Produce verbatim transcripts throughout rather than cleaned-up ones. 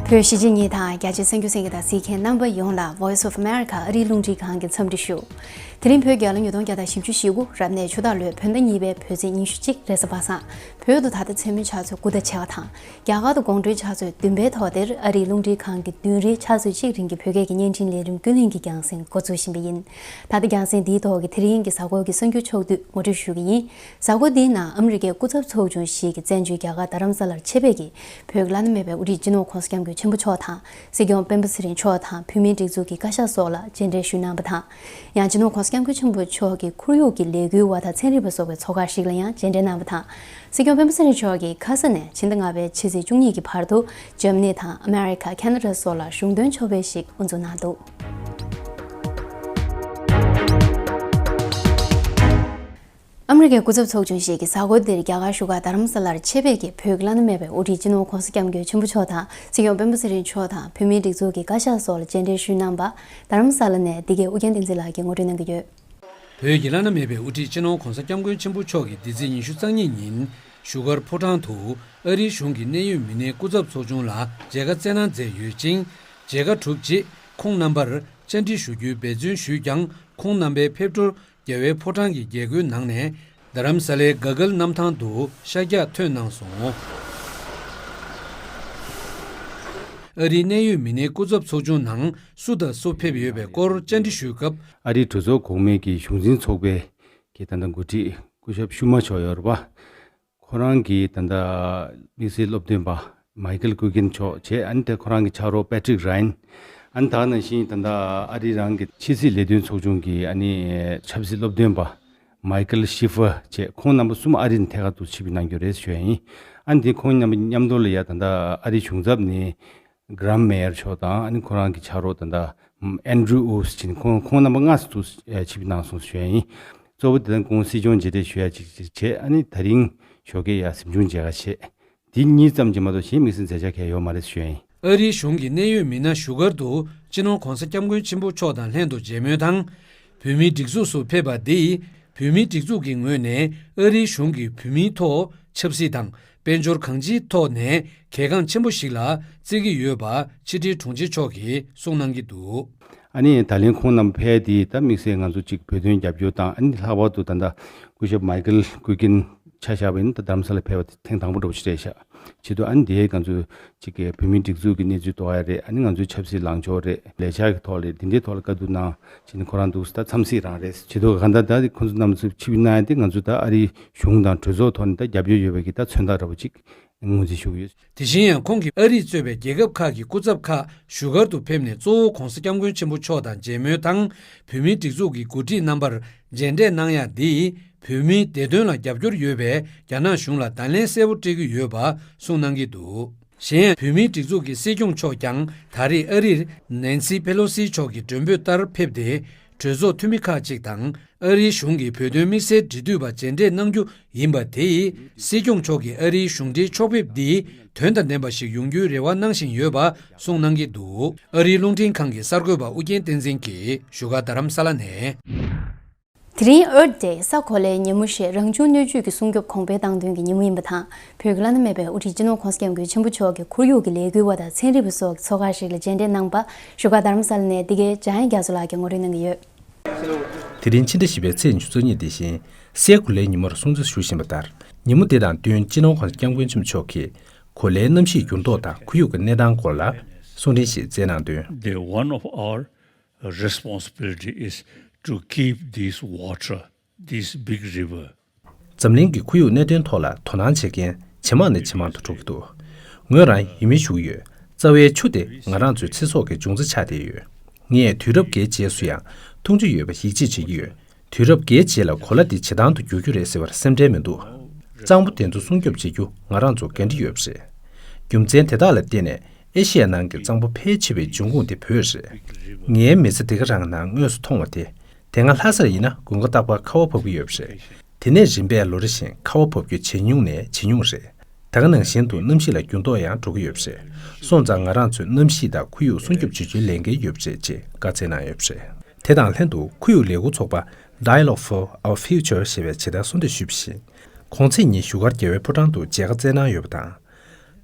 བོད་གཞིས་བྱེས་གཉིས་དང་རྒྱ་ཆེའི་གསར་འགྱུར་གསན་མཁན་དང་གཟིགས་མཁན་རྣམ་པ་ཡོངས་ལ་Voice of America ཨ་རིའི་རླུང་འཕྲིན་ཁང་གི་འཚམས་འདྲི་ཞུ། དེ་རིང་བོད་རྒྱལ་ལོ་ཉིས་སྟོང་བརྒྱ་དང་བཞི་བཅུ་ཞེ་དགུ་རབ་གནས་ཆུ་སྟག་ལོའི་བོད་ཟླ་གཉིས་པའི་བོད་ཚེས་ཉི་ཤུ་གཅིག་རེས་གཟའ་པ་སངས། བོད་དུ་ད་ལྟ་མཚན་མོའི་ཆུ་ཚོད་དགུ་དང་ཕྱེད་ཀ་དང་། རྒྱ་གར་དུ་དགོང་དྲོའི་ཆུ་ཚོད་བདུན་པའི་ཐོག་དེར་ཨ་རིའི་རླུང་འཕྲིན་ཁང་གི་བདུན་རེའི་ཆུ་ཚོད་གཅིག་རིང་གི་བོད་སྐད་ཀྱི་བརྙན་འཕྲིན་ལས་རིམ་ཀུན་གླེང་གི་རྒྱང་སྲིང་འགོ་འཛུགས་བཞིན་པ་ཡིན། ད་ལྟ་རྒྱང་སྲིང་འདིའི་ཐོག་གི་དེ་རིང་གི་གཟའ་འཁོར་གྱི་གསར་འགྱུར་ཕྱོགས་བསྡུས་ངོ་སྤྲོད་ཞུ་གི་ཡིན། གཟའ་འཁོར་འདིའི་ནང་ཨ་མི་རི་ཀའི་སྐུ་ཚབ་ཚོགས་ཆུང་ཞིག་གི་བཙན་བྱོལ་རྒྱ་གར་རྡ་རམ་ས་ལར་ཆེད་ཕེབས་ཀྱིས་བོད་ཀྱི་བླ་ན་མེད་པའི་དབུ་ཁྲིད་སྤྱི་ནོར་༸གོང་ས་༸སྐྱབས་མགོན་ཆེན་པོ་མཆོག་དང་། སྲིད་སྐྱོང་སྤེན་པ་ཚེ་རིང་མཆོག་དང་བོད་མིའི་སྒྲིག་འཛུགས་ཀྱི་བཀའ་ཤག་སོགས་ལ་མཇལ་འཕྲད་ཞུས་གནང་བ་དང་། ཡང་སྤྱི་ནོར་༸གོང་ས་༸སྐྱབས་མགོན་ཆེན་པོ་མཆོག་གི་ཁོར་ཡུག་གི་ལས་འགུལ་བ་དང་ཚན་རིག་པ་སོགས་པའི་ཚོགས་ཁག་ཞིག་ལ་ཡང་མཇལ་འཕྲད་གནང་བ་དང་། སྲིད་སྐྱོང་སྤེན་པ་ཚེ་རིང་མཆོག་གིས་ཁ་ས་ནས་ཕྱི་ཟླ་ལྔ་པའི་ཕྱི་ཚེས་བཅུ་གཉིས་ཀྱི་བར་དུ་འཇར་མ་ནི་དང་ཨ་མེ་རི་ཁ། ཁ་ན་ཌ་སོགས་ལ་གཞུང་དོན་ཕྱོགས་ཕེབས་ཤིག་དབུ་འཛུགས་གནང་འདུག་ཨ་མི་རི་ཀའི་སྐུ་ཚབ་ཚོགས་ཆུང་ཞིག་གིས་གཟའ་འཁོར་འདིར་རྒྱ་གར་བཞུགས་སྒར་རྡ་རམ་ས་ལར་ཆེད་ཕེབས་ཀྱིས་བོད་ཀྱི་བླ་ན་མེད་པའི་དབུ་ཁྲིད་སྤྱི་ནོར་༸གོང་ས་༸སྐྱབས་མགོན་ཆེན་པོ་མཆོག་དང་སྲིད་སྐྱོང་སྤེན་པ་ཚེ་རིང་མཆོག་དང་བོད་མིའི་སྒྲིག་འཛུགས་ཀྱི་བཀའ་ཤག་སོགས་ལ་མཇལ་འཕྲད་ཞུས་གནང་བ། རྡ་རམ་ས་ལ་ནས་འདི་གའི་ཨུ་རྒྱན་བསྟན་འཛིན་ལགས་ཀྱིས་ངོ་སྤྲོད་གནང་གི་ཡོད། བོད་ཀྱི་བླ་ན་མེད་པའི་དབུ་ཁྲིད་སྤྱི་ནོར་༸གོང་ས་༸སྐྱབས་མགོན་ཆེན་པོ་མཆོག་གིས་འདི་ཚེས་ཉི་ཤུ་རྩ་གཉིས་ཉིན་བཞུགས་སྒར་ཕོ་བྲང་དུ་ཨ་རིའི་གཞུང་གི་གནད་ཡོད་མི་སྣའི་སྐུ་ཚབ་ཚོགས་ཆུང་ལ་མཇལ་ཁ་བསྩལ་གནང་མཛད་ཡོད་ཅིང་། མཇལ་ཁ་གྲུབ་རྗེས་ཁོང་རྣམ་པར་བཅར་འདྲི་ཞུ་རྒྱུའི་འབད་བརྩོན་ཞུས་ཀྱང་། ཁོང་རྣམ་པའི་ཕེབས་འབྱོར་རྒྱལ་བའི་ཕོ་བྲང་གི་རྒྱལ་སྒོའི་ནང་ནས་རྡ་རམ་ས་ལའི་ག་གལ་གནམ་ཐང་དུ་ཤར་རྒྱག་ཐོན་གནང་སོང་། ཨ་རིའི་གནད་ཡོད་མི་སྣའི་སྐུ་ཚབ་ཚོགས་ཆུང་ནང་སུ་དང་སུ་ཕེབས་ཡོད་པའི་སྐོར་བཅར་འདྲི་ཞུས་སྐབས། ཨ་རིའི་གྲོས་ཚོགས་གོང་མའི་གི་གཞུང་འཛིན་ཚོགས་པའི་གི་ད་ལྟ་འགོ་ཁྲིད་སྐུ་ཞབས་ཤུ་མ་མཆོག་ཡོད་རེད་པ། ཁོ་རང་གི་ད་ལྟ་དམིགས་བསལ་སློབ་སྟོན་པ་མའི་ཀལ་ཀུ་ཀིན་མཆོག་བྱས། ཨ་ནི་དེ་ཁོ་རང་གི་ཕྱག་རོགས་པེ་ཏྲིག་རའིན། ཨ་ནི་ད་ག་ནང་བཞིན་ད་ལྟ་ཨ་རི་རང་གི་ཕྱི་སྲིད་ལས་དོན་ཚོགས་ཆུང་གི་ཨ་ནི་ཆབ་སྲིད་སློབ་སྟོན་པ་མའི་ཀལ་ཤི་ཧྥར་བྱས། ཁོང་རྣམ་པ་གསུམ་ཨ་རི་ནས་ཐད་ཀར་དུ་ཆིབས་བསྒྱུར་གནང་རྒྱུ་རེད་ཞུ་ཡ་ཡིན། ཨ་ནི་དེ་ཁོང་རྣམ་པ་མཉམ་དུ་ལ་ཡ་ད་ལྟ་ཨ་རི་གཞུང་ཚབ་ནས་གྷ་རམ་མེ་ཡར་མཆོག་དང་། ཨ་ནི་ཁོ་རང་གི་ཕྱག་རོགས་ད་ལྟ་ཨན་ཌྲུ་ཨུ་སི་ཅིན། ཁོང་ཁོང་རྣམ་པ་ལྔ་སུ་ཆིབས་གནང་སོང་ཞུ་ཡ་ཡིན། གཙོ་བོ་དེ་དང་ཁོང་སྲིད་སྐྱོང་མཇལ་འཕྲད་ཞུ་ཡ་ཅིག་ཅིག་བྱས། ཨ་ནི་ད་རིང་ཞོགས་ཀས་ཡ་གཟིམ་ཆུང་མཇལ་ཁ་བྱས། དེ་གཉིས་ཙམ་གྱིས་མ་གཏོགས་གཞན་དམིགས་བསལ་མཛད་འཆར་གང་ཡང་ཡོད་མ་རེད་ཞུ་ཡ་ཡིན། ཨ་རིའི་གཞུང་གི་གནད་ཡོད་མི་སྣ་བཞུགས་སྒར་དུ་སྤྱི་ནོར་༸གོང་ས་༸སྐྱབས་མགོན་ཆེན་པོ་མཆོག་དང་ལྷན་དུ་མཇལ་མོལ་དང་། བོད་མིའི་སྒྲིག་འཛུགས་སུ་ཕེབས་པ་འདིས་བོད་མིའི་སྒྲིག་འཛུགས་ཀྱི་ངོས་ནས་ཨ་རིའི་གཞུང་གིས་བོད་མིའི་ཐོག་ཆབ་སྲིད་དང་དཔལ་འབྱོར་གང་ཅིའི་ཐོག་ནས་གལ་འགངས་ཆེན་པོ་ཞིག་ལ་བརྩི་གི་ཡོད་པ་ཕྱི་དྲིལ་དྲུང་ཆེ་མཆོག་གིས་གསུངས་གནང་གི་འདུག་ཨ་ནི་ད་ལན་ཁོང་རྣམས་ཕེབས་དེ་ད་དམིགས་བསལ་ང་ཚོ་གཅིག་བོད་དོན་རྒྱབ་སྐྱོར་དང་། ཨ་ནི་ལྷག་པར་དུ་ད་ལྟ་སྐུ་ཞབས་མའི་ཀལ་ཀུ་ཀིན་ཆ་བཞག་པ་ཡིན་ན་ད་རྡ་རམ་ས་ལ་ཕེབས་པ་དེ་ཐེངས་དང་པོ་འདྲ་པོ་ཞིག་རེད་ཤག་བྱེད་དུས་ཨ་ནི་དེ་ང་ཚོ་གཅིག་གི་བོད་མིའི་སྒྲིག་འཛུགས་ཀྱི་གནས་ཚུལ་རྟོགས་ཡ་རེད། ཨ་ནི་ང་ཚོའི་ཆབ་སྲིད་ལངས་ཕྱོགས་རེད། ལས་འཆར་གྱི་ཐོག་ལ་རེད། དེ་འདྲའི་ཐོག་ལ་བཀའ་བསྡུར་གནང་བྱས་ནས་ཁོ་རང་འདུག་ད་འཚམས་གཟིགས་རང་རེད། བྱེད་དུས་གང་ལྟར་ད་ཁོ་ཚོ་རྣམས་ཚོ་ཆིབས་གནང་ཡ་དེ་ང་ཚོ་ད་ཨ་རིའི་གཞུང་དང་གྲོས་ཚོགས་ཐོག་ནས་ད་རྒྱབ་སྐྱོར་ཡོད་པའི་གི་ད་མཚོན་རྟགས་འདྲ་པོ་ཅིག་ངོས་འཛིན་ཞུ་གི་ཡོད། དེ་བཞིན་ཡང་ཁོང་གིས་ཨ་རིས་གཙོས་པའི་རྒྱལ་ཁབ་ཁག་གི་སྐུ་ཚབ་ཁག་བཞུགས་སྒར་དུ་ཕེབས་ནས་གཙོ་བོ་༸གོང་ས་༸སྐྱབས་མགོན་ཆེན་པོ་མཆོག་དང་མཇལ་མོལ་དང་། བོད་མིའི་སྒྲིག་འཛུགས་ཀྱི་འགོ་ཁྲིད་རྣམ་པར་མཇལ་འཕྲད་གནང་ཡ་འདིས་བོད་མིའི་བདེ་དོན་ལ་རྒྱབ་སྐྱོར་ཡོད་པའི་རྒྱ་ནག་གཞུང་ལ་བརྡ་ལན་གསལ་པོ་སྤྲད་ཀྱི་ཡོད་པ་གསུངས་གནང་གི་འདུག་གཞན་ཡང་བོད་མིའི་སྒྲིག་འཛུགས་ཀྱི་སྲིད་སྐྱོང་མཆོག་ཀྱང་ད་རེས་ཨ་རིར་ནན་སི་ཕེ་ལོ་སི་མཆོག་གི་མགྲོན་འབོད་ལྟར་ཕེབས་ཏེ། གྲོས་ཚོགས་འཐུས་མི་ཁག་ཅིག་དང་ཨ་རིའི་གཞུང་གི་བོད་དོན་དམིགས་བསལ་འབྲེལ་མཐུད་པ་མཇལ་འཕྲད་གནང་རྒྱུ་ཡིན་པ་དེས། སྲིད་སྐྱོང་མཆོག་གིས་ཨ་རིའི་གཞུང་འབྲེལ་ཕྱོགས་ཕེབས་འདིས་དོན་དང་ལྡན་པ་ཞིག་ཡོང་རྒྱུའི་རེ་བ་གནང་བཞིན་ཡོད་པ་གསུངས་གནང་གི་འདུག་ཨ་རིའི་རླུང་འཕྲིན་ཁང་གི་གསར་འགོད་པ་ཨུ་རྒྱན་བསྟན་འཛིན་གྱིས་བཞུགས་སྒར་རྡ་རམ་ས་ལ་ནས། དེ་རིང་Earth Day ས་གོ་ལའི་ཉིན་མོ་ཞེས་རང་བྱུང་སྣོད་བཅུད་ཀྱི་སྲུང་སྐྱོབ་གོང་འཕེལ་བཏང་དོན་གྱི་ཉིན་མོ་ཡིན་པ་དང་། བོད་ཀྱི་བླ་ན་མེད་པའི་དབུ་ཁྲིད་སྤྱི་ནོར་༸གོང་ས་༸སྐྱབས་མགོན་ཆེན་པོ་མཆོག་གི་ཁོར་ཡུག་གི་ལས་འགུལ་བ་དང་ཚན་རིག་པ་སོགས་ཀྱི་ཚོགས་ཁག་ཞིག་ལ་མཇལ་འཕྲད་གནང་བ་བཞུགས་སྒར་རྡ་རམ་ས་ལ་ནས་འདི་གའི་འཇམ་དབྱངས་རྒྱ་མཚོ་ལགས་ཀྱིས་ངོ་སྤྲོད་གནང་གི་ཡོད། དེ་རིང་ཕྱི་ཟླ་བཞི་པའི་ཚེས་ཉི་ཤུ་རྩ་གཉིས་འདི་བཞིན་སའི་གོ་ལའི་ཉིན་མོར་སྲུང་བརྩི་ཞུ་བཞིན་པ་ལྟར། ཉིན་མོ་འདི་དང་བསྟུན་སྤྱི་ནོར་༸གོང་ས་༸སྐྱབས་མགོན་ཆེན་པོ་མཆོག་གིས་གོ་ལའི་གནམ་གཤིས་འགྱུར་ལྡོག་དང་ཁོར་ཡུག་གི་གནས་སྟངས་སྐོར་ལ་གསུང་འཕྲིན་ཞིག་བསྩལ་གནང་དོན། The one of our responsibility is to keep this water, this big river. འཛམ་གླིང་གི་ཁོར་ཡུག་གནད་དོན་ཐོག་ལ་དོ་སྣང་བྱེད་མཁན་ཇེ་མང་ནས་ཇེ་མང་དུ་འགྲོ་གི་འདུག་ངོས་རང་ཡིད་སྨོན་ཞུ་གི་ཡོད། རྩ་བའི་ཆུ་དེ་ང་རང་ཚོའི་ཚེ་སྲོག་གི་འབྱུང་རྩ་ཆགས་བསྡད་ཡོད། ངས་དུས་རབས་འགའི་རྗེས་སུ་ཡང་འཐུང་ཆུ་ཡོད་པ་ཡིད་ཆེས་བྱེད་ཀྱི་ཡོད། དུས་རབས་འགའི་རྗེས་ལ་གོ་ལ་འདི་བྱེ་ཐང་དུ་འགྱུར་རྒྱུ་རེད་ཟེར་བར་སེམས་ཁྲལ་མི་འདུག་གཙང་པོ་དེ་ཚོ་སྲུང་སྐྱོབ་བྱེད་རྒྱུ་ང་རང་ཚོ་འགན་འཁྲི་ཡོད་པ་རེད། རྒྱུ་མཚན་དེ་དག་ལ་བརྟེན་ནས་ཨེ་ཤི་ཡ་ནང་གི་གཙང་པོ་ཕལ་ཆེ་བའི་འབྱུང་ཁུངས་དེ་བོད་རེད། ངའི་མི་ཚེ་འདི་ག་རང་ནང་དངོས་སུ་མཐོང་བ་དེ། དེ་སྔ་ལྷ་སར་ཡིན་ན་དགུན་ཁ་རྟག་པར་ཁ་བ་བབས་ཀྱི་ཡོད་པ་རེད། དེ་ནས་རིམ་པས་ལོ་རེ་བཞིན་ཁ་བ་བབས་རྒྱུ་ཇེ་ཉུང་ནས་ཇེ་ཉུང་རེད། ད་ག་ནང་བཞིན་དུ་གནམ་གཤིས་ལ་འགྱུར་ལྡོག་ཡང་འགྲོ་གི་ཡོད་པ་རེད། སོང་ཙང་ང་རང་ཚོས་གནམ་གཤིས་དང་ཁོར་ཡུག་སྲུང་སྐྱོབ་བྱེད་རྒྱུའི་ལས་འགན་ཡོད་པ་རེད་ཅེས་བཀའ་སྩལ་གནང་ཡོད་པ་རེད། དེ་དང་ལྷན་དུ་ཁོར་ཡུག་ལས་འགུལ་ཚོགས་པ་Dialogue for Our Future ཞེས་པས་ཇི་ལྟར་གསུངས་འདོད་ཞུས་པ་བཞིན། གོང་ཚེས་ཉིན་བཞུགས་སྒར་རྒྱལ་བའི་ཕོ་བྲང་དུ་མཇལ་ཁ་བསྩལ་གནང་ཡོད་པ་དང་།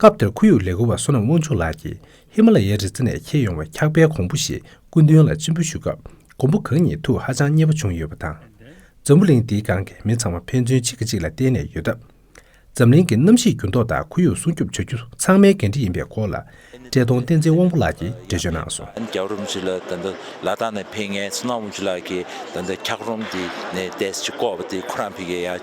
སྐབས་དེར་ཁོར་ཡུག་ལས་འགུལ་བ་བསོད་ནམས་དབང་ཕྱུག་ལགས་ཀྱིས་ཧི་མ་ལ་ཡའི་རི་རྩེ་ནས་འཁྱེར་ཡོང་བའི་འཁྱག་པའི་གོང་བུ་ཞིག་སྐུ་མདུན་ལ་སྤྱན་འབུལ་ཞུ་སྐབས། གོང་བུ་གང་ཉིད་ཐུགས་ཧ་ཅང་མཉེས་པོ་བྱུང་ཡོད་པ་དང་། འཛམ་བུ་གླིང་འདིའི་སྒང་གི་མི་ཚང་མ་ཕན་ཚུན་གཅིག་གིས་གཅིག་ལ་བརྟེན་ནས་ཡོད་སྟབས། འཛམ་གླིང་གི་གནམ་གཤིས་འགྱུར་ལྡོག་དང་ཁོར་ཡུག་སྲུང་སྐྱོབ་བྱ་རྒྱུ་ཚང་མའི་འགན་འཁྲི་ཡིན་པའི་སྐོར་ལ། བཀྲས་མཐོང་བསྟན་འཛིན་དབང་པོ་ལགས་ཀྱིས་འགྲེལ་བརྗོད་གནང་སོང་། རྒྱལ་བ་རིན་པོ་ཆེ་ལ་ད་ལྟ་ལ་དྭགས་ནས་ཕེབས་མཁན་བསོད་ནམས་དབང་ཕྱུག་ལགས་ཀྱིས་ད་ལྟ་འཁྱགས་རོམ་འདི་ནས་ཏོག་ཙམ་བཀོག་པ་དེ་ཁོ་རང་ཕ་གིར་ཡར་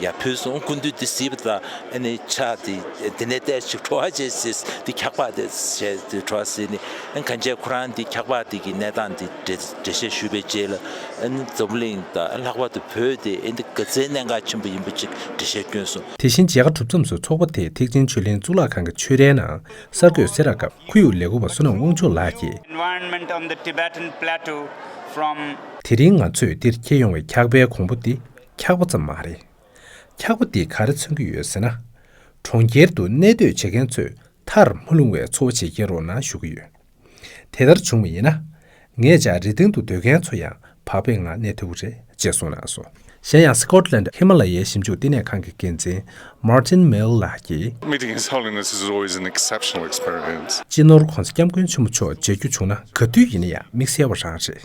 ཡར་ཕུལ་སོང་། སྐུ་མདུན་དེ་གཟིགས་པ་དང་ཨ་ནི་ཕྱག་དེ་དེ་ནས་ཏོག་ཙམ་བྲོ་བ་བྱས་ཟེར། དེ་འཁྱག་པ་དེ་བྱས་དེ་བྲོ་བ་ཟེར་ནས། ཨ་ནི་གང་བྱས་ཁོ་རང་དེ་འཁྱག་པ་དེ་གི་གནས་སྟངས་དེ་འགྲེལ་འགྲེལ་བཤད་ཞུས་པའི་རྗེས་ལ། ཨ་ནི་འཛམ་བུ་གླིང་དང་ལྷག་པར་དུ་བོད་དེ་ཨ་ནི་ག་ཚད་གནད་འགག་ཆེན་པོ་ཡིན་པ་ཅིག་འགྲེལ་བཤད་བསྐྱོན་སོང་། དེ་བཞིན་མཇལ་ཁ་གྲུབ་མཚམས་སུ་ཚོགས་པ་དེས་ཐེག་ཆེན་ཆོས་གླིང་གཙུག་ལག་ཁང་གི་ཆོས་རའི་ནང་གསར་འགོད་གསལ་བསྒྲགས་སྐབས། ཁོར་ཡུག་ལས་འགུལ་བ་བསོད་ནམས་དབང་ཕྱུག་ལགས་ཀྱིས། Environment on the Tibetan plateau from དེ་རིང་ང་ཚོས་འདིར་འཁྱེར་ཡོང་བའི་འཁྱག་པའི་གོང་བུ་འདི་འཁྱག་པ་ཙམ་མ་རེད། འཁྱག་པ་འདིས་ག་རེ་མཚོན་གྱི་ཡོད་ཟེར་ན། གྲོང་ཁྱེར་དུ་གནས་སྡོད་བྱེད་མཁན་ཚོས་ཐར་མ་ལྷུང་བའི་འཚོ་བ་བྱེད་ཀྱིན་རོགས་གནང་ཞུ་གི་ཡོད། དེ་ལྟར་བྱུང་བ་ཡིན་ན། ངེད་ཅག་རི་སྟེང་དུ་སྡོད་མཁན་ཚོ་ཡང་བག་ཕེབས་ངང་གནས་ཐུབ་ཀྱི་རེད་ཅེས་གསུངས་གནང་སོང་། གཞན་ཡང་སི་ཀོཊ་ལན་ཧི་མ་ལ་ཡའི་ཞིབ་འཇུག་བསྟི་གནས་ཁང་གི་འགན་འཛིན་མར་ཏིན་མེལ་ལགས་ཀྱིས། Meeting His Holiness is always an exceptional experience. སྤྱི་ནོར་༧གོང་ས་༧སྐྱབས་མགོན་ཆེན་པོ་མཆོག་མཇལ་རྒྱུ་བྱུང་ན་ག་དུས་ཡིན་ན་ཡང་དམིགས་བསལ་བ་རང་རེད།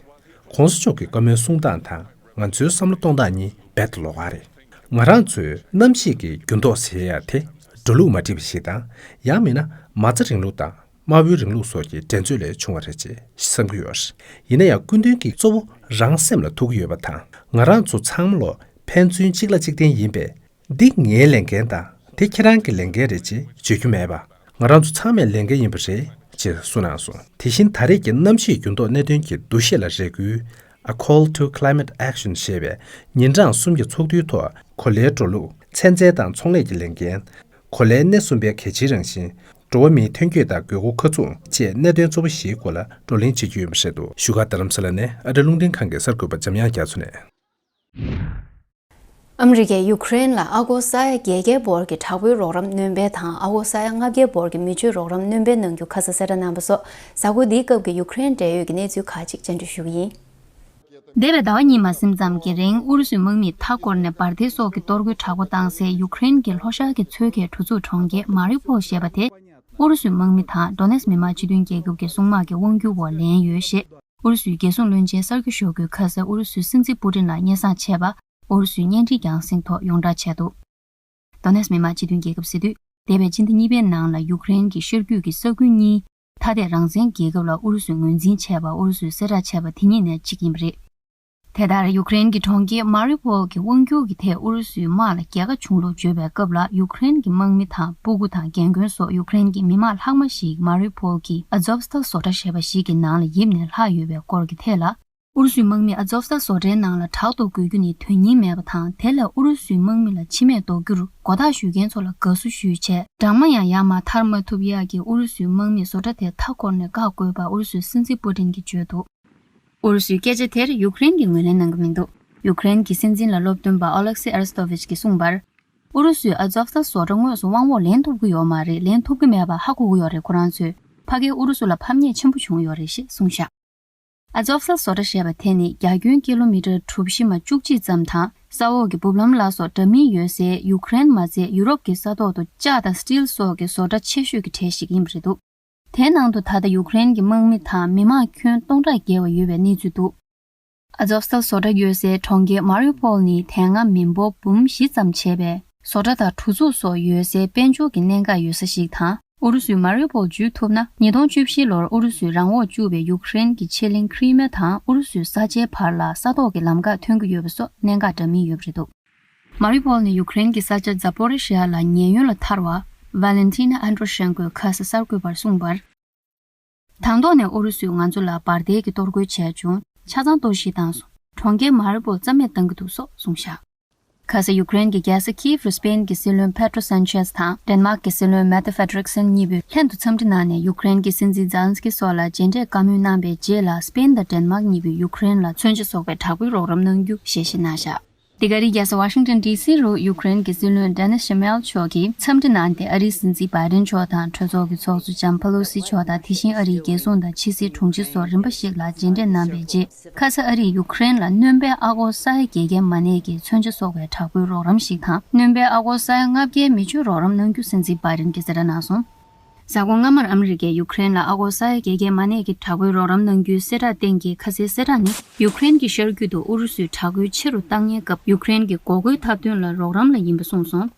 ༧གོང་ས་མཆོག་གི་བཀའ་མོལ་གསུང་སྟངས་དང་ང་ཚོའི་བསམ་བློ་གཏོང་སྟངས་གཉིས་རྦད་དེ་ལོགས་ཀ་རེད། ང་རང་ཚོས་གནམ་གཤིས་ཀྱི་འགྱུར་ལྡོག་ཟེར་ཡ་དེ་འགྲོ་ལུགས་མ་འགྲིག་པ་ཞིག་དང་། ཡང་མིན་ན་མ་རྩ་རིང་ལུགས་དང་། དམར་པོའི་རིང་ལུགས་སོགས་ཀྱི་འགྲན་རྩོད་ལས་བྱུང་བ་རེད་ཅེས་བསམ་གྱི་ཡོད། ཡིན་ན་ཡང་སྐུ་མདུན་གྱིས་གཙོ་བོ་རང་སེམས་ལ་ཐུག་གི་ཡོད་པ་དང་། ང་རང་ཚོ་ཚང་མ་ལོ་ཕན་ཚུན་གཅིག་ལ་གཅིག་བརྟེན་ཡིན་པས། འདི་ངའི་ལས་འགན་དང་དེ་ཁྱེད་རང་གི་ལས་འགན་རེད་ཅེས་བརྗོད་རྒྱུ་མེད་པ། ང་རང་ཚོ་ཚང་མའི་ལས་འགན་ཡིན་པ་རེད་ཅེས་གསུངས་གནང་སོང་། དེ་བཞིན་ད་རེས་ཀྱི་གནམ་གཤིས་འགྱུར་ལྡོག་གནད་དོན་གྱི་འདུ་ཤེས་ལ་རེ་སྐུལ། A Call to Climate Action ཞེས་པའི་ཉིན་གྲངས་གསུམ་གྱི་ཚོགས་འདུའི་ཐོག་གོ་ལའི་འགྲོ་ལུགས། ཚན་རྩལ་དང་ཚོང་ལས་ཀྱི་ལས་འགན། གོ་ལའི་སྣེ་གསུམ་པའི་གལ་ཆེའི་རང་བཞིན། འགྲོ་བ་མིའི་ཐོན་སྐྱེད་དང་དགོས་མཁོ་ཁ་ཚུགས་བཅས་གནད་དོན་གཙོ་བོ་བཞིའི་སྐོར་ལ་བགྲོ་གླེང་བྱེད་ཀྱི་ཡོད་པ་རེད་འདུག་བཞུགས་སྒར་རྡ་རམ་ས་ལ་ནས་ཨ་རི་རླུང་འཕྲིན་ཁང་གི་གསར་འགོད་པ་འཇམ་དབྱངས་རྒྱ་མཚོ་ནས། ཨ་མི་རི་ཀས་ཡུ་ཀེ་རེན་ལ་ཨ་སྒོར་ས་ཡ་བརྒྱད་བརྒྱའི་འབོར་གྱི་དྲག་པོའི་རོགས་རམ་སྣོན་སྤེལ་དང་། ཨ་སྒོར་ས་ཡ་ལྔ་བརྒྱའི་འབོར་གྱི་མི་སྤྱོད་རོགས་རམ་སྣོན་སྤེལ་གནང་རྒྱུ་ཁ་གསལ་གསལ་བསྒྲགས་གནང་བ་སོགས། གཟའ་འཁོར་འདིའི་སྐབས་ཀྱི་ཡུ་ཀེ་རེན་འབྲེལ་ཡོད་ཀྱི་གནས་ཚུལ་ཁག་ཅིག་སྤྱན་འབུལ་ཞུ་གི་ཡིན། འདས་པའི་ཟླ་བ་གཉིས་མ་ཟིན་ཙམ་གྱི་རིང་ཨུ་རུ་སུའི་དམག་མིས་མཐའ་བསྐོར་ནས་འབར་མདེལ་སོགས་ཀྱི་གཏོར་རྒོལ་དྲག་པོ་བཏང་སའི་ཡུ་ཀེ་རེན་གྱི་ལྷོ་ཤར་གྱི་མཚོ་ཁའི་གྲུ་ཚུགས་གྲོང་ཁྱེར་མ་རི་ཕོལ་ཞེས་པ་དེ། ཨུ་རུ་སུའི་དམག་མི་དང་ཌོ་ནེ་སི་མི་དམངས་སྤྱི་མཐུན་རྒྱལ་ཁབ་ཀྱི་སྲུང་དམག་གི་དབང་སྒྱུར་འོག་ལེན་ཡོད་ཞེས། ཨུ་རུ་སུའི་རྒྱལ་སྲུང་བློན་ཆེན་གསར་འགོད་ཤོག་གུས་ཁ་སང་ཨུ་རུ་སུའི་སྲིད་འཛིན་པུ་ཏིན་ལ་སྙན་སེང་བྱས་པ། ཨུ་རུ་སུས་བརྙན་འཕྲིན་རྒྱང་སྲིང་ཐོག་ཡོངས་བསྒྲགས་བྱས་འདུག་ཌོ་ནེ་སི་མི་དམངས་སྤྱི་མཐུན་རྒྱལ་ཁབ་ཟེར་དུས། འདས་པའི་ཕྱི་ཟླ་གཉིས་པའི་ནང་ལ་ཡུ་ཀེ་རེན་གྱི་ཤར་རྒྱུད་ཀྱི་ས་ཁུལ་གཉིས་ཐ་དད་རང་བཙན་རྒྱལ་ཁབ་ལ་ཨུ་རུ་སུས་ངོས་འཛིན་བྱས་པ། ཨུ་རུ་སུས་གསལ་བསྒྲགས་བྱས་པ་དེ་གཉིས་ནས་གཅིག་ཡིན་པ་རེད། དེ་ལྟར་ཡུ་ཀེ་རེན་གྱི་གྲོང་ཁྱེར་མ་རི་ཕོལ་གྱི་དབང་སྒྱུར་གྱི་ཐད་ཨུ་རུ་སུའི་དམག་ལ་རྒྱལ་ཁ་བྱུང་ལུགས་བརྗོད་པའི་སྐབས་ལ། ཡུ་ཀེ་རེན་གྱི་དམག་མི་དང་སྤུ་གུ་དང་རྒན་རྒོན་སོགས་ཡུ་ཀེ་རེན་གྱི་མི་མང་ལྷག་མ་ཞིག་མ་རི་ཕོལ་གྱི་ཨ་ཛོབ་སྟལ་བཟོ་གྲྭ་ཞེས་པ་ཞིག་གི་ནང་ལ་ཡིབ་ནས་ལྷག་ཡོད་པའི་སྐོར་གྱི་ཐད་ལ། ཨུ་རུ་སུའི་དམག་མིས་ཨ་ཛོབ་སྟལ་བཟོ་གྲྭའི་ནང་ལ་དྲག་ཏུ་འགུལ་རྒྱུ་ནི་དོན་སྙིང་མེད་པ་དང་། དེ་ལས་ཨུ་རུ་སུའི་དམག་མི་ལ་འཆི་རྨས་ཟློག་རྒྱུར་མགོ་བཏགས་ཞུ་མཁན་ཚོ་ལ་དགའ་བསུ་ཞུས་བྱས། གྲང་མོ་ཡང་ཡར་མར་ཐར་མ་ཐུབ་ཡག་གི་ཨུ་རུ་སུའི་དམག་མིས་བཟོ་གྲྭ་དེ་མཐའ་བསྐོར་ནས་བཀག་དགོས་པ་ཨུ་རུ་སུའི་སྲིད་འཛིན་པུ་ཏིན་གྱིས་བརྗོད་འདུག་ཨུ་རུ་སུའི་སྐད་ཆ་དེར་ཡུ་ཀེ་རེན་གྱིས་ངོས་ལེན་གནང་གི་མི་འདུག་ཡུ་ཀེ་རེན་གྱི་སྲིད་འཛིན་ལ་སློབ་སྟོན་པ་ཨོ་ལེག་སི་ཨེ་རེ་སྟོ་ཝིཆ་གྱིས་གསུངས་པར། ཨུ་རུ་སུས་ཨ་ཛོབ་སྟལ་བཟོ་གྲྭ་དངོས་སུ་དབང་འོག་ལེན་ཐུབ་ཀྱི་ཡོད་མ་རེད། ལེན་ཐུབ་ཀྱི་མེད་པ་ཧ་གོ་གི་ཡོད་རེད། ཁོ་རང་ཚོས་ཕ་གིར་ཨུ་རུ་སུ་ལ་ཕམ་ཉེས་ཆེན་པོ་བྱུང་ཡོད་རེད་ཞེས་གསུངས་བཞག་ཨ་ཛོབ་སྟལ་བཟོ་གྲྭ་ཞེས་པ་དེ་ནི་རྒྱ་ཁྱོན་ཀི་ལོ་མི་ཊར་གྲུ་བཞི་མ་བཅུ་གཅིག་ཙམ་དང་། ས་འོག་གི་སྦུབ་ལམ་ལ་སོགས་འདྲ་མིན་ཡོད་སའི་ཡུ་ཀེ་རེན་མ་ཚད་ཡུ་རོབ་ཀྱི་ས་ཐོག་ཏུ་ལྕགས་དང་སི་ཊིལ་སོགས་ཀྱི་བཟོ་གྲྭ་ཆེ་ཤོས་ཀྱི་གྲས་ཤིག་ཡིན་པ་རེད་འདུག་དེའི་ནང་དུ་ད་ལྟ་ཡུ་ཀེ་རེན་གྱི་དམག་མི་དང་མི་མང་ཁྱོན་སྟོང་ཕྲག་བརྒལ་བ་ཡོད་པའི་གནས་ཚུལ་འདུག་ཨ་ཛོབ་སྟལ་བཟོ་གྲྭ་ཡོད་སའི་གྲོང་ཁྱེར་མ་རི་ཡུ་ཕོལ་ནི་དེ་སྔ་མི་འབོར་འབུམ་བཞི་ཙམ་བྱས་པའི་བཟོ་གྲྭ་དང་གྲུ་ཚུགས་སོགས་ཡོད་སའི་དཔལ་འབྱོར་གྱི་གནད་འགག་ཡོད་ས་ཞིག་དང་། ཨུ་རུ་སུས་མ་རི་ཡུ་ཕོལ་འཇུས་ཐུབ་ན། ཉིས་སྟོང་བཅུ་བཞི་ལོར་ཨུ་རུ་སུས་རང་འོག་བཅུག་པའི་ཡུ་ཀེ་རེན་གྱི་ཆེ་གླིང་ཁི་རི་མེ་དང་ཨུ་རུ་སུའི་ས་ཆའི་བར་ལ་ས་ཐོག་གི་ལམ་ཁ་ཐོན་གྱི་ཡོད་པ་སོགས་གནད་འགག་འདྲ་མིན་ཡོད་པ་རེད་འདུག་མ་རི་ཡུ་ཕོལ་ནི་ཡུ་ཀེ་རེན་གྱི་ས་ཆ་ཛ་པོ་རི་ཤི་ཡ་ལ་ཉེ་གཡོན་ལ་ཐར་བ། ཝ་ལེན་ཏི་ན་ཨན་ཏྲོ་ཤན་ཀོས་ཁ་ས་གསར་འགོད་པར་གསུངས་པར། དང་ཐོག་ནས་ཨུ་རུ་སུས་ང་ཚོ་ལ་འབར་མདེལ་གྱི་གཏོར་རྒོལ་བྱས་བྱུང་། ཆ་ཚང་གཏོར་བཤིག་བཏང་སོང་། གྲོང་ཁྱེར་མ་རི་ཡུ་ཕོལ་རྩ་མེད་བཏང་གི་འདུག་སོགས་གསུངས་བཞག་ཁ་སང་ཡུ་ཀེ་རེན་གྱི་རྒྱལ་ས་ཁིའིབ་རུ་སྤེན་གྱི་སྲིད་བློན་པེ་ཏྲོ་སན་ཆེས་དང་ཌེན་མཱག་གི་སྲིད་བློན་མེ་ཏེ་ཧྥེ་ཏྲེག་སན་གཉིས་པོས་ལྷན་དུ་འཚམས་འདྲི་གནང་ནས། ཡུ་ཀེ་རེན་གྱི་སྲིད་འཛིན་ཛེ་ལན་སི་ཀི་སོགས་ལ་མཇལ་འཕྲད་བཀའ་མོལ་གནང་བའི་རྗེས་ལ། སྤེན་དང་ཌེན་མཱག་གཉིས་པོས་ཡུ་ཀེ་རེན་ལ་མཚོན་ཆ་སོགས་པའི་དྲག་པོའི་རོགས་རམ་གནང་རྒྱུ་ཞལ་བཞེས་གནང་བཞག་འདི་ག་རེད། རྒྱལ་ས་ཝ་ཤིང་ཊོན་ཌི་སི་རུ་ཡུ་ཀེ་རེན་གྱི་སྲིད་བློན་ཌེ་ནི་ཤི་མེལ་མཆོག་གིས་འཚམས་འདྲི་གནང་སྟེ། ཨ་རིའི་སྲིད་འཛིན་བྷའི་ཌེན་མཆོག་དང་གྲོས་ཚོགས་ཀྱི་ཚོགས་གཙོ་ལྕམ་ཕེ་ལོ་སི་མཆོག་དང་། དེ་བཞིན་ཨ་རིའི་རྒྱལ་སྲུང་དང་ཕྱི་སྲིད་དྲུང་ཆེ་སོགས་རིམ་པ་ཞིག་ལ་མཇལ་འཕྲད་གནང་བའི་རྗེས། ཁ་ས་ཨ་རིས་ཡུ་ཀེ་རེན་ལ་སྣོན་པའི་ཨ་སྒོར་ས་ཡ་བརྒྱད་བརྒྱའི་མ་གནས་ཀྱི་མཚོན་ཆ་གསོག་པའི་དྲག་པོའི་རོགས་རམ་ཞིག་དང་། སྣོན་པའི་ཨ་སྒོར་ས་ཡ་ལྔ་བརྒྱའི་མེ་མཆོད་རོགས་རམ་གནང་རྒྱུ་སྲིད་འཛིན་བྷའི་ཌེན་གྱིས་གསལ་བསྒྲགས་གནང་སོང་། གཟའ་འཁོར་སྔ་མར་ཨ་མི་རི་ཀས་ཡུ་ཀེ་རེན་ལ་ཨ་སྒོར་ས་ཡ་བརྒྱད་བརྒྱའི་མ་གནས་ཀྱི་དྲག་པོའི་རོགས་རམ་གནང་རྒྱུའི་གསལ་བསྒྲགས་གཏན་འཁེལ། ཁ་སའི་གསལ་བསྒྲགས་ནི། ཡུ་ཀེ་རེན་གྱི་ཤར་རྒྱུད་དུ་ཨུ་རུ་སུས་དྲག་རྒོལ་ཆེ་རུ་བཏང་མཁན་སྐབས། ཡུ་ཀེ་རེན་གྱི་འགོག་རྒོལ་འཐབ་སྟོན་ལ་རོགས་རམ་ལ་ཡིན་པ་གསུངས་སོང་།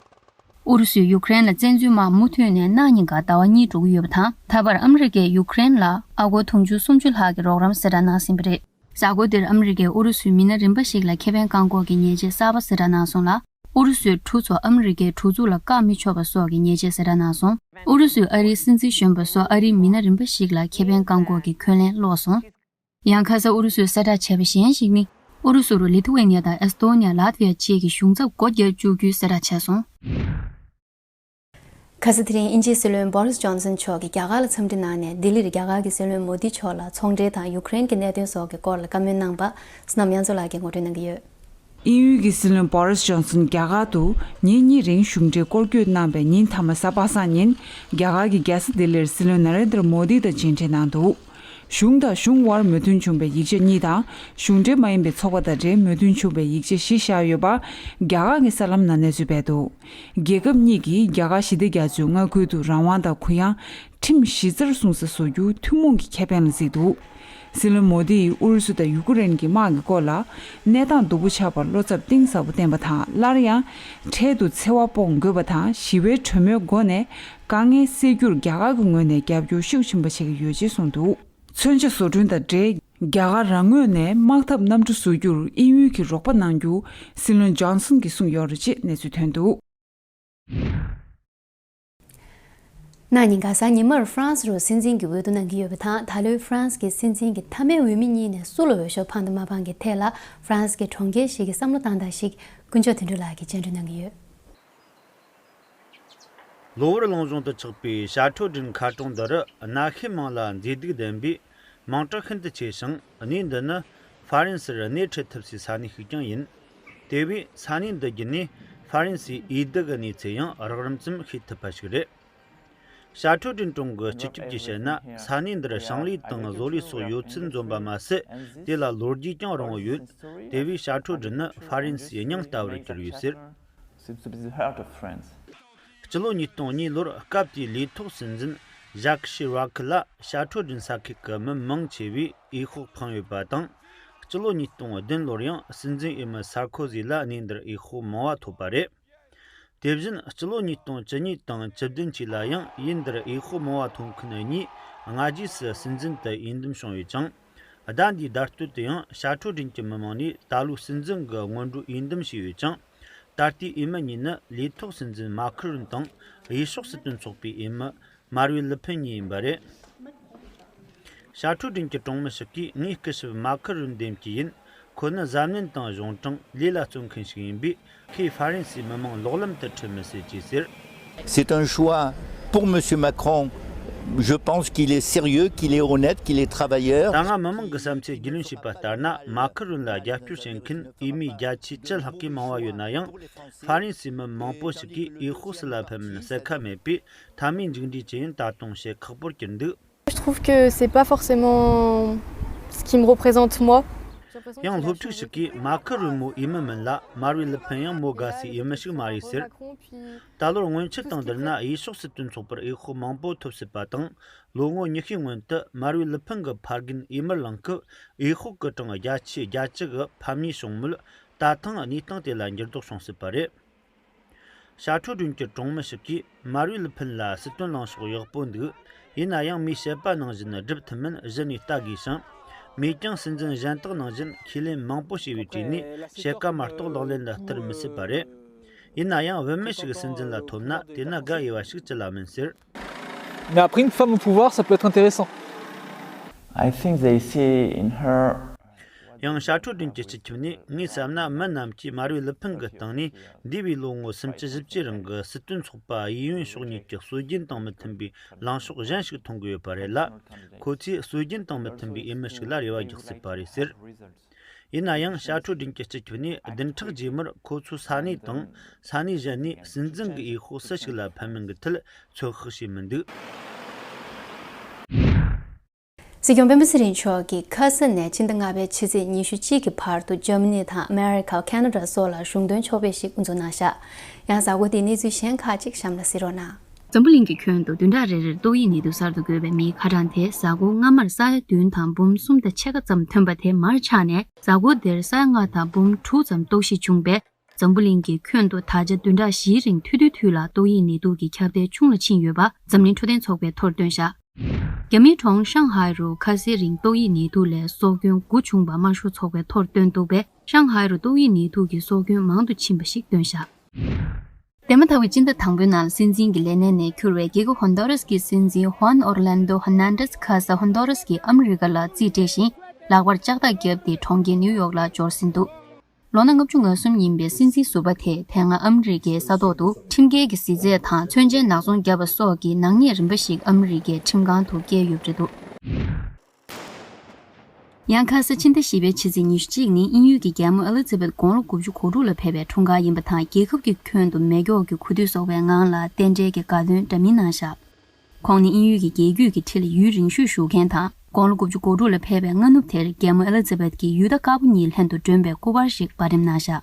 ཨུ་རུ་སུས་ཡུ་ཀེ་རེན་ལ་བཙན་འཛུལ་དམག་མུ་མཐུད་ནས་གནངས་ཉིན་ཀ་ཟླ་བ་གཉིས་འགྲོ་གི་ཡོད་པ་དང་། ད་བར་ཨ་མི་རི་ཀས་ཡུ་ཀེ་རེན་ལ་ཨ་སྒོར་དུང་ཕྱུར་སུམ་ཅུ་ལྷག་གི་རོགས་རམ་གསལ་བསྒྲགས་གནང་ཟིན་པ་རེད། གཟའ་འཁོར་འདིར་ཨ་མི་རི་ཀས་ཨུ་རུ་སུའི་མི་སྣ་རིམ་པ་ཞིག་ལ་ཁེ་ཕན་བཀག་འགོག་གི་ཉེས་ཆད་གསར་པ་གསལ་བསྒྲགས་གནང་སོང་ལ། ཨུ་རུ་སུའི་གྲུ་ཚོ་ཨ་མི་རི་ཀའི་གྲུ་ཚོགས་ལ་བཀག་མི་ཆོག་པ་སོགས་ཀྱི་ཉེས་ཆད་གསལ་བསྒྲགས་གནང་སོང་། ཨུ་རུ་སུས་ཨ་རིའི་སྲིད་འཛིན་གཞོན་པ་སོགས་ཨ་རིའི་མི་སྣ་རིམ་པ་ཞིག་ལ་ཁེ་ཕན་བཀག་འགོག་གི་འཁོན་ལན་སློག་སོང་། ཡང་ཁ་ས་ཨུ་རུ་སུས་གསལ་བསྒྲགས་བྱས་པ་གཞན་ཞིག་ནི། ཨུ་རུ་སུ་རུ་ལི་ཐུ་ཝེ་ནི་ཡ་དང་ཨེ་སི་ཏོ་ནི་ཡ། ལ་ཏི་ཝེ་ཡ་བཅས་ཀྱི་གཞུང་ཚབ་སྒོ་བརྒྱབ་བཅུག་རྒྱུའི་གསལ་བསྒྲགས་བྱས་སོང་། ཁ་ས་དེ་རིང་དབྱིན་ཇིའི་སྲིད་བློན་བོ་རིས་ཇོན་སན་མཆོག་གིས་རྒྱ་གར་ལ་འཚམས་འདྲི་གནང་ནས། ལྡི་ལིར་རྒྱ་གར་གྱི་སྲིད་བློན་མོ་དི་མཆོག་ལ་ཚོང་འབྲེལ་དང་ཡུ་ཀེ་རེན་གྱི་གནད་དོན་སོགས་ཀྱི་སྐོར་ལ་བཀའ་མོལ་གནང་བ། བསོད་ནམས་དབྱངས་མཚོ་ལགས་ཀྱིས་ངོ་སྤྲོད་གནང་གི་ཡོད། དབྱིན་ཡུལ་གྱི་སྲིད་བློན་བོ་རིས་ཇོན་སན་རྒྱ་གར་དུ་ཉིན་གཉིས་རིང་གཞུང་འབྲེལ་སྐོར་སྐྱོད་གནང་བའི་ཉིན་མཐའ་མ་གཟའ་པ་སངས་ཉིན། རྒྱ་གར་གྱི་རྒྱལ་ས་ལྡི་ལིར་སྲིད་བློན་ན་རེན་དྲ་མོ་དི་དང་མཇལ་འཕྲད་གནང་འདུག་གཞུང་དང་གཞུང་དབར་མོས་མཐུན་བྱུང་བའི་ཡིག་ཆ་གཉིས་དང་། གཞུང་འབྲེལ་མ་ཡིན་པའི་ཚོགས་པ་དང་འབྲེལ་མོས་མཐུན་བྱུང་བའི་ཡིག་ཆ་བཞི་བཞག་ཡོད་པ་རྒྱ་གར་གྱི་གསར་ལམ་ནང་གནས་ཚུལ་སྤེལ་འདུག་རྒྱལ་ཁབ་གཉིས་ཀྱིས་རྒྱ་གར་ཞི་བདེ་རྒྱ་མཚོའི་མངའ་ཁུལ་དུ་རང་དབང་དང་གུ་ཡངས། ཁྲིམས་གཞི་རྩར་སྲུང་ས་བཟོ་རྒྱུ་ཐུན་མོང་གི་ཁེ་ཕན་ལ་གཟིགས་འདུག་སྲིད་བློན་མོ་དིས་ཨུ་རུ་སུ་དང་ཡུ་ཀེ་རེན་གྱི་དམག་གི་སྐོར་ལ། གནས་སྟངས་སྡུག་པོ་ཆགས་པར་བློ་འཚབ་གཏིང་ཟབ་པོ་བསྟན་པ་དང་། སླར་ཡང་འཕྲལ་དུ་འཚེ་བ་སྤོང་དགོས་པ་དང་། ཞི་བའི་གྲོས་མོལ་སྒོ་ནས་དཀའ་ངལ་སེལ་རྒྱུར་རྒྱ་གར་གྱི་ངོས་ནས་རྒྱབ་སྐྱོར་ཤུགས་ཆེན་པོ་བྱེད་ཀྱི་ཡོད་ཅེས་གསུངས་འདུག་མཚོན་ཆ་བཟོ་སྐྲུན་དང་འབྲེལ། རྒྱ་གར་རང་ངོས་ནས་དམག་འཐབ་གནམ་གྲུ་བཟོ་རྒྱུར་དབྱིན་ཡུལ་གྱིས་རོགས་པ་གནང་རྒྱུ། སྲིད་བློན་ཇོན་སན་གྱིས་གསུངས་ཡོད་རེད་ཅེས་གནས་ཚུལ་ཐོན་འདུག་གནངས་ཉིན་ག་ས་ཉི་མར་ཧྥ་རན་སི་རུ་སྲིད་འཛིན་གྱི་འོས་བསྡུ་གནང་གི་ཡོད་པ་དང་། ད་ལོའི་ཧྥ་རན་སི་གི་སྲིད་འཛིན་གྱི་མཐའ་མའི་འོས་མི་གཉིས་ནས་སུ་ལ་འོས་ཤོག་འཕངས་དང་མ་འཕངས་ཀྱི་ཐད་ལ། ཧྥ་རན་སི་གི་གྲོང་ཁྱེར་ཞིག་གིས་བསམ་བློ་བཏང་སྟངས་ཤིག་ཀུན་མཆོག་དོན་གྲུབ་ལགས་ཀྱིས་སྙན་སྒྲོན་གནང་གི་ཡོད། གློ་བུར་གླིང་གཞུང་དུ་ཆགས་པའི་ཤ་ཁྲོ་ཌིན་མཁར་གྲོང་འདི་རུ་གནའ་ཤུལ་མང་ལ་མཛེས་སྡུག་ལྡན་པས། མིང་གྲགས་ཤིན་ཏུ་ཆེ་ཞིང་། གནས་འདི་ནི་ཧྥ་རན་སིར་སྣེ་ཁྲིད་ཐུབ་སའི་ས་གནས་ཤིག་ཀྱང་ཡིན། དེ་བས་ས་གནས་འདི་བརྒྱུད་ནས་ཧྥ་རན་སིའི་འོས་བསྡུ་གི་གནས་ཚུལ་ཡང་རགས་རིམ་ཙམ་ཤེས་ཐུབ་པ་ཞིག་རེད། ཤ་ཁྲོ་ཌིན་གྲོང་གི་སྤྱི་ཁྱབ་ཀྱིས་བཤད་ན། ས་གནས་འདིར་ཞིང་ལས་དང་བཟོ་ལས་སོགས་ཡོད་ཚུལ་འཛོམས་པ་མ་ཟད། དེ་ལ་ལོ་རྒྱུས་ཀྱང་རིང་བོ་ཡོད། དེ་བས་ཤ་ཁྲོ་ཌིན་ནི་ཧྥ་རན་སིའི་སྙིང་ལྟ་བུར་གྱུར་ཡོད་ཟེར། སྤྱི་ལོ་ཉིས་སྟོང་གཉིས་ལོར་སྐབས་དེའི་ལས་ཐོག་སྲིད་འཛིན་ཞག་ཤི་ར་ཁི་ལ་ཤ་ཁྲོ་ཌིན་ས་ཁུལ་གྱི་མི་མང་ཆེ་བས་འོས་ཤོག་འཕངས་ཡོད་པ་དང་། སྤྱི་ལོ་ཉིས་སྟོང་བདུན་ལོར་ཡང་སྲིད་འཛིན་འོས་མི་སར་ཁོ་ཟི་ལ་གནས་འདིར་འོས་ཤོག་མང་བ་ཐོབ་པ་རེད། དེ་བཞིན་སྤྱི་ལོ་ཉིས་སྟོང་བཅུ་གཉིས་དང་བཅུ་བདུན་བཅས་ལ་ཡང་ཡུལ་འདིར་འོས་ཤོག་མང་བ་ཐོབ་མཁན་གཉིས་སྔ་རྗེས་སུ་སྲིད་འཛིན་དུ་འོས་འདེམས་བྱུང་ཡོད་ཅིང་། ཟླ་འདིའི་ཟླ་སྟོད་དུ་ཡང་ཤ་ཁྲོ་ཌིན་གྱི་མི་མང་ནས་ད་ལོའི་སྲིད་འཛིན་གྱི་སྔོན་འགྲོའི་འོས་འདེམས་བྱས་ཡོད་ཅིང་། ད་ལྟའི་འོས་མི་གཉིས་ནི་ལས་ཐོག་སྲིད་འཛིན་མཱ་ཁི་རུན་དང་། འོས་ཤོག་སྲིད་དོན་ཚོགས་པའི་འོས་མི་མར་ཝེ་ལི་ཕིན་གཉིས་ཡིན་པ་རེད། ཤ་ཁྲོ་ཌིན་གྱི་གྲོང་མི་ཞིག་གིས་ངས་སྐུ་ཞབས་མཱ་ཁི་རུན་འདེམས་ཀྱི་ཡིན། ཁོ་ནི་གཟབ་ནན་དང་གཞུང་དྲང་། ལས་ལ་བརྩོན་མཁན་ཞིག་ཡིན་པས། ཁོས་ཧྥ་རན་སིའི་མི་མང་ལོག་ལམ་དུ་ཁྲིད་མི་སྲིད་ཅེས་ཟེར། C'est un choix pour Monsieur Macron. Je pense qu'il est sérieux, qu'il est travailleur. ད་སྔ་མི་མང་གི་བསམ་ཚུལ་རྒྱུས་ལོན་བྱས་པ་ལྟར་ན། མཱ་ཁི་རུན་ལ་རྒྱབ་སྐྱོར་བྱེད་མཁན་འོས་མི་བརྒྱ་ཆའི་བཅུ་ལྷག་གིས་མང་བ་ཡོད་ན་ཡང་། ཧྥ་རན་སིའི་མི་མང་པོ་ཞིག་གིས་འོས་ཤོག་སུ་ལ་ཕུལ་མིན་གསལ་ཁ་མེད་པས། མཐའ་མའི་མཇུག་འབྲས་ཅི་ཡིན་ད་དུང་བཤད་ཁག་པོར་གྱུར་འདུག Je trouve que c'est pas forcément ce qui me représente moi. ཡང་སློབ་ཕྲུག་ཞིག་གིས་མཱ་ཁི་རུན་མོ་འོས་མི་མིན་ལ། མར་ཝེ་ལི་ཕིན་ཡང་མོ་དགའ་སའི་འོས་མི་ཞིག་མ་རེད་ཟེར། ད་ལོར་སྔོན་ཆད་དང་བསྡུར་ན། འོས་ཤོག་སྲིད་དོན་ཚོགས་པར་འོས་ཤོག་མང་པོ་ཐོབ་སྲིད་པ་དང་། ལོ་ངོ་ཉི་ཤུའི་སྔོན་དུ་མར་ཝེ་ལི་ཕིན་གྱི་ཕ་རྒན་འོས་མིར་ལངས་སྐབས། འོས་ཤོག་གི་གྲངས་བརྒྱ་ཆའི་བརྒྱད་ཅུ་གི་ཕམ་ཉེས་བྱུང་མོད། ད་ཐེངས་གནས་སྟངས་དེ་ལ་འགྱུར་ལྡོག་བྱུང་སྲིད་པ་རེད། ཤ་ཁྲོ་ཌིན་གྱི་གྲོང་མི་ཞིག་གིས་མར་ཝེ་ལི་ཕིན་ལ་སྲིད་དོན་ལངས་ཕྱོགས་ཡག་པོ་འདུག་ཡིན་ན་ཡང་མོས་བཤད་པ་ནང་བཞིན་སྒྲུབ་ཐུབ་མིན་གཞི་ནས་ལྟ་དགོས་ཤིང་། མོས་ཀྱང་སྲིད་འཛིན་གཞན་དག་ནང་བཞིན་ཁས་ལེན་མང་པོ་བྱས་པའི་གྲས་ནས་བཤད་ཀ་མ་གཏོགས་ལག་ལེན་ལ་བསྟར་མི་སྲིད་པ་རེད། ཡིན་ན་ཡང་བུད་མེད་ཞིག་སྲིད་འཛིན་ལ་ཐོབ་ན། དེ་ནི་དགའ་འོས་པ་ཞིག་ཅི་ལ་མིན་ཟེར། Mais après, une femme au pouvoir, ça peut être intéressant. I think they see in her. ཡང་ཤ་ཁྲོ་ཌིན་གྱི་སྤྱི་ཁྱབ་ནས། ངས་བསམ་ན་མི་རྣམས་ཀྱིས་མར་ཝེ་ལི་ཕིན་གྱི་སྟེང་ནས་འདས་པའི་ལོ་ངོ་སུམ་ཅུ་བཞི་བཅུའི་རིང་གི་སྲིད་དོན་ཚོགས་པ་གཡས་གཡོན་ཕྱོགས་གཉིས་ཀྱི་སྲོལ་རྒྱུན་དང་མི་མཐུན་པའི་ལངས་ཕྱོགས་གཞན་ཞིག་མཐོང་གི་ཡོད་པ་རེད་ལ། ཁོ་ཚོས་སྲོལ་རྒྱུན་དང་མི་མཐུན་པའི་འོས་མི་ཞིག་ལ་རེ་བ་རྒྱག་སྲིད་པ་རེད་ཟེར། ཡིན་ན་ཡང་ཤ་ཁྲག་སྦྲེལ་མཁན་སྤྱི་ཁྱབ་ནས་བདུན་ཕྲག་རྗེས་མར་ཁོ་ཚོའི་ས་གནས་དང་ས་གནས་གཞན་ནས་སྲིད་འཛིན་གྱི་འོས་ཤོག་སུ་ཞིག་ལ་ཕན་མིན་གྱི་ཐད་ཚོད་དཔག་བྱས་མི་འདུག་སྲིད་སྐྱོང་སྤེན་པ་ཚེ་རིང་མཆོག་གིས་ཁ་ས་ནས་ཕྱི་ཟླ་ལྔ་པའི་ཕྱི་ཚེས་ཉི་ཤུ་གཅིག་གི་བར་དུ་འཇར་མ་ནི་དང་ཨ་མེ་རི་ཁ། ཁ་ན་ཌ་སོགས་ལ་གཞུང་དོན་ཕྱོགས་ཕེབས་ཤིག་དབུ་འཛུགས་གནང་བཞག་ཡང་གཟའ་འཁོར་འདིའི་གནས་ཚུལ་གཞན་ཁག་ཅིག་གཤམ་ལ་གཟིགས་རོགས་གནང་། འཛམ་བུ་གླིང་གི་ཁྱོན་དུ་བདུན་ཕྲག་རེ་རེར་ཏོག་དབྱིབས་ནད་དུག་གསར་དུ་འགོས་པའི་མིའི་ཁ་གྲངས་དེ་གཟའ་འཁོར་སྔ་མར་ས་ཡ་བདུན་དང་འབུམ་གསུམ་དང་ཕྱེད་ཀ་ཙམ་ཐོན་པ་དེ་མར་ཆག་ནས། གཟའ་འཁོར་འདིར་ས་ཡ་ལྔ་དང་འབུམ་དྲུག་ཙམ་གཏོར་བཤིག་བྱུང་བས། འཛམ་བུ་གླིང་གི་ཁྱོན་དུ་ད་ཆ་བདུན་ཕྲག་བཞིའི་རིང་ཐུང་ཐུང་ཐུང་ལ་ཏོག་དབྱིབས་ནད་དུག་གི་ཁྱབ་གདལ་ཆུང་ལ་ཕྱིན་ཡོད་པ་འཛམ་གླིང་འཕྲོད་བསྟེན་ཚོགས་པས་ཐོ་འདོན་བཞག་རྒྱ་མིའི་གྲོང་ཧྲང་ཧའེ་རུ་ཁ་སའི་རིང་ཏོག་དབྱིབས་ནད་དུག་ལས་སྲོག་སྐྱོན་དགུ་བྱུང་བ་དམར་ཤོག་ཚོགས་པས་ཐོ་འདོན་འདུག་པས། ཧྲང་ཧའེ་རུ་ཏོག་དབྱིབས་ནད་དུག་གི་སྲོག་སྐྱོན་མང་དུ་ཕྱིན་པ་ཞིག་བཏོན་བཞག་འདས་མ་ཐག་པའི་སྤྱི་ཟླ་དང་པོའི་ནང་སྲིད་འཛིན་གྱི་ལས་གནས་ནས་འཁྱུར་བའི་རྒྱལ་ཁབ་ཧོན་ཌོ་རས་ཀྱི་སྲིད་འཛིན་ཧུའན་ཨོར་ལན་ཌོ་ཧར་ནན་ཌེས་ཁ་ས་ཧོན་ཌོ་རས་ཀྱིས་ཨ་མི་རི་ཀ་ལ་རྩིས་སྤྲད་བཞིན་ལག་པར་ལྕགས་ཐག་བརྒྱབ་སྟེ་གྲོང་ཁྱེར་ནིའུ་ཡོག་ལ་འབྱོར་ཟིན་འདུག་ལོ་ན་ལྔ་བཅུ་ང་གསུམ་ཡིན་པའི་སྲིད་འཛིན་ཟུར་པ་དེས་དེ་སྔ་ཨ་མི་རི་ཀའི་ས་ཐོག་ཏུ་ཁྲིམས་འགལ་གྱི་གཟི་རྫས་དང་མཚོན་ཆའི་ནག་ཚོང་བརྒྱབ་པ་སོགས་ཀྱི་ནག་ཉེས་རིམ་པ་ཞིག་ཨ་མི་རི་ཀའི་ཁྲིམས་ཁང་དུ་བཀལ་ཡོད་པ་རེད་འདུག་ཡང་ཁ་ས་ཕྱི་ཟླ་བཞི་པའི་ཕྱི་ཚེས་ཉི་ཤུ་གཅིག་ཉིན་དབྱིན་ཡུལ་གྱི་རྒྱལ་མོ་ཨེ་ལི་ཛ་བེད་དགུང་ལོ་དགུ་བཅུ་གོ་དྲུག་ལ་ཕེབས་པའི་འཁྲུངས་སྐར་ཡིན་པ་དང་། རྒྱལ་ཁབ་ཀྱི་ཁྱོན་དུ་མེ་སྒྱོགས་ཀྱི་གོ་ཐུས་གསོག་པའི་ངང་ལ་རྟེན་འབྲེལ་གྱི་དགའ་སྟོན་འདྲ་མིན་གནང་བཞག་ཁོང་ནི་དབྱིན་ཡུལ་གྱི་རྒྱལ་རྒྱུད་ཀྱི་ཁྲི་ལ་ཡུན་རིང་ཤོས་བཞུགས་མཁན་དང་། དགུང་ལོ་དགུ་བཅུ་གོ་དྲུག་ལ་ཕེབས་པའི་སྔ་ནུབ་དེར་རྒྱལ་མོ་ཨེ་ལི་ཛ་བེད་ཀྱི་ཡུལ་བདག་དཀར་པོ་གཉིས་ལྷན་དུ་སྒྲོན་པའི་སྐུ་པར་ཞིག་པར་འགྲེམས་གནང་བཞག་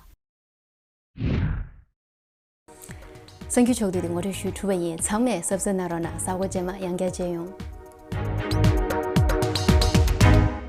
གསར་འགྱུར་ཕྱོགས་བསྡུས་དེ་ངོ་སྤྲོད་ཞུས་གྲུབ་པ་ཡིན། ཚང་མས་གཟབ་གཟབ་གནང་རོགས་གནང་། གཟའ་འཁོར་རྗེས་མ་ཡང་བསྐྱར་མཇལ་ཡོང་།